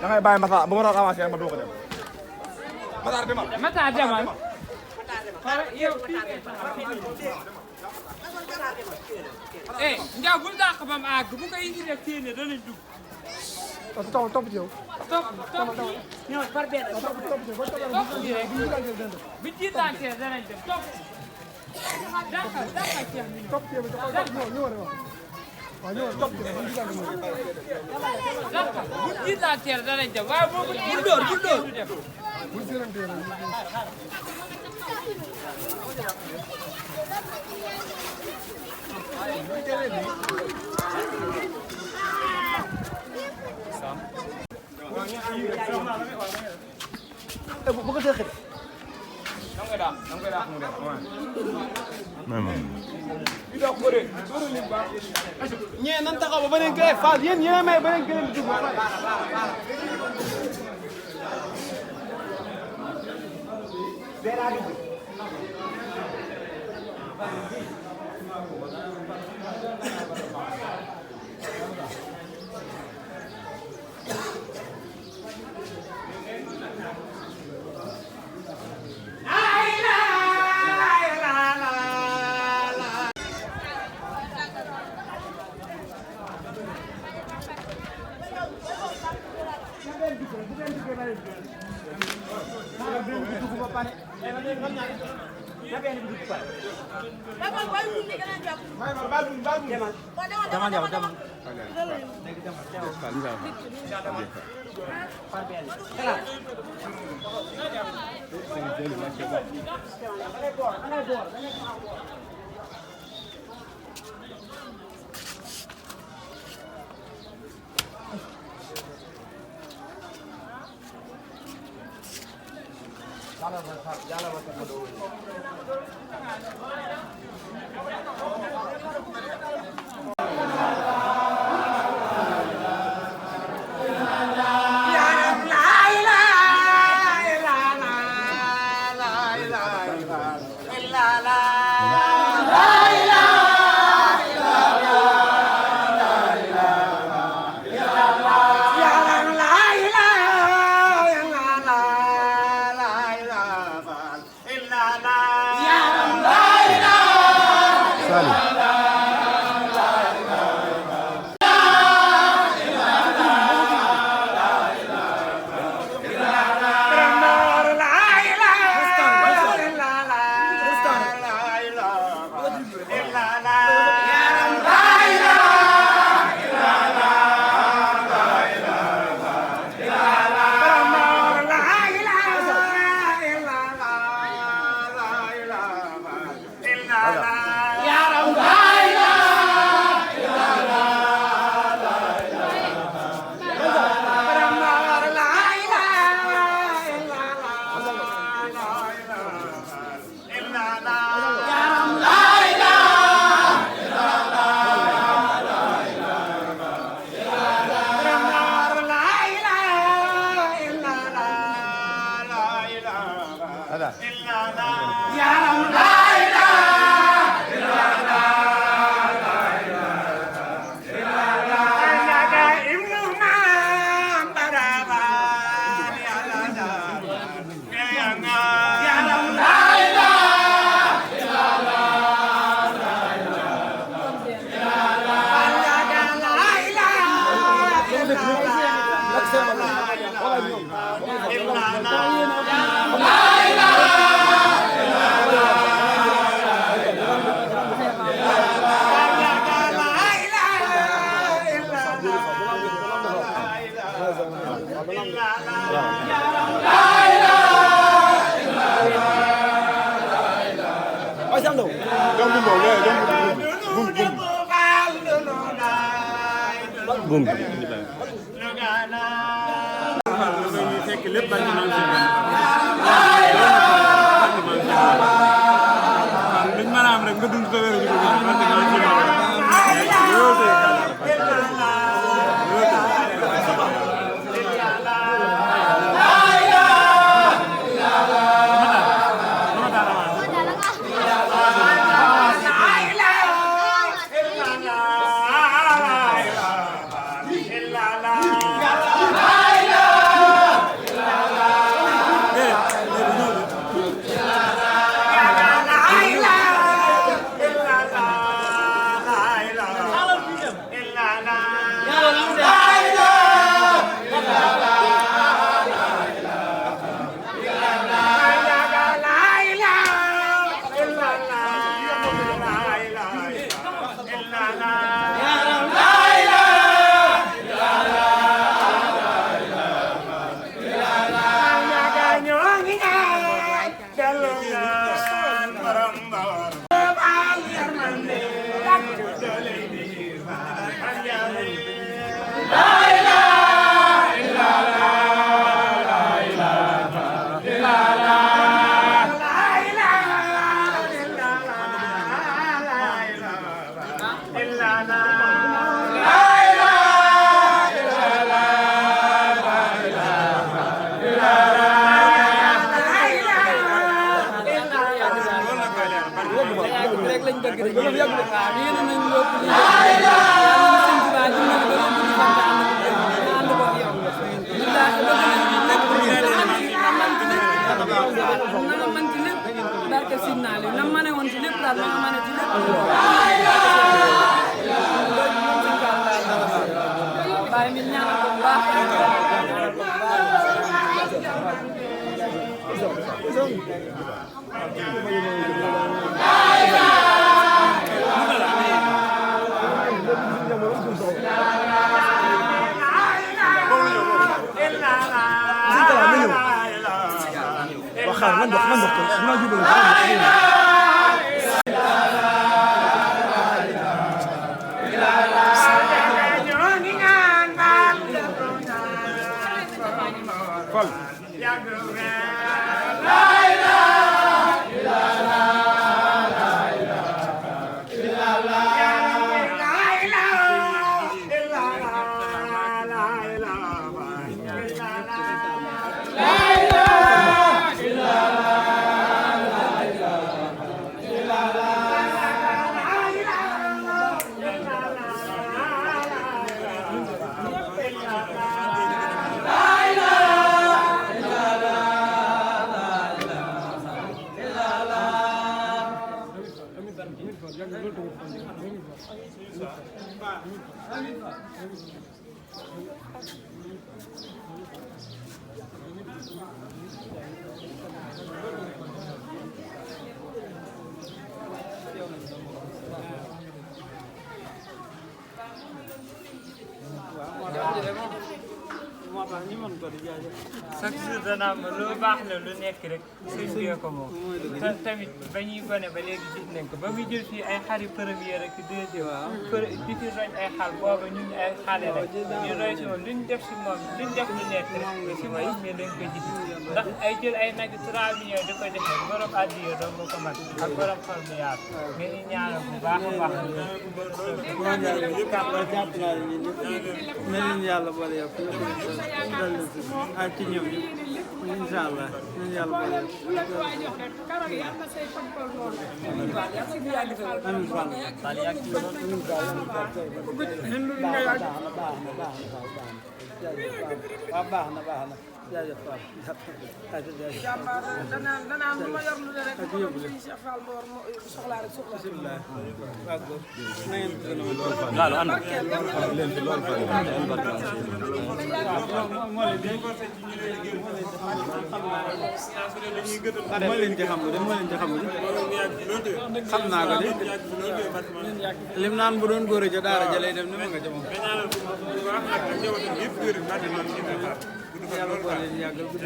da ngay bàyyi Massa bu ma doon avancé ma doog a dem. Matar demal. Matar demal. Ndiaye bul dàq ba mu àgg bu ko indi rek téene danañ dugg. topp ci yow. topp ñëw par benn topp ci rek bi jiitantee danañ dem topp dàqal ceex mi topp ci yow ñëw waaw ñëw topp ci dàqal bu jiitantee danañ dem waaye boo ko bul dóor du dem. bu ko seexee. ñee nan taxaw ba beneen kër Fall yéen yéen a may beneen kër di dugg. Boom. rek lañ bëgg rek waaw yéen a nañ lépp li yàlla na sëñ Tuubaa dimbali ba ngeen dund fan ànd ko yow ñu daal bëgg nañ lépp na nga mën ci lépp barke Sidna Ali na mane woon ci lépp daal na nga mane ci lépp bàyyi mi ñaanal ko bu baax waxal lan dox ko dina jubal Fal chaque jour dana am lu baax la lu nekk rek sëñ bi ko moom te tamit ba ñuy gone ba léegi gis nañ ko ba muy jël fii ay xari première ak deuxième di fi roñ ay xal booba ñun ay xale la ñu roy si moom luñ def si moom luñ def ñu nekk rek si moom mais dañ ko gis ndax ay jël ay nag 3 millions di ko joxe borom addiyo doon ko man ak borom xol bu yaatu nga ñu ñaanal bu baax a baax mel ni yàlla boole yow ah ci ñoom incha allah nañu yàlla boole waaw baax na jaajëf Fall jàmbaar dana am lu ma yor lu ne rek ko sëñ Cheikh Fall Mor soxla rek soxla bismillah waa góor na ngeen ko gën a Laalu ànd moo leen ci xam xam naa ko de lim naan bu doon góor a ja daara ja lay dem ni ma nga ca moom yàlla boole yàggal bu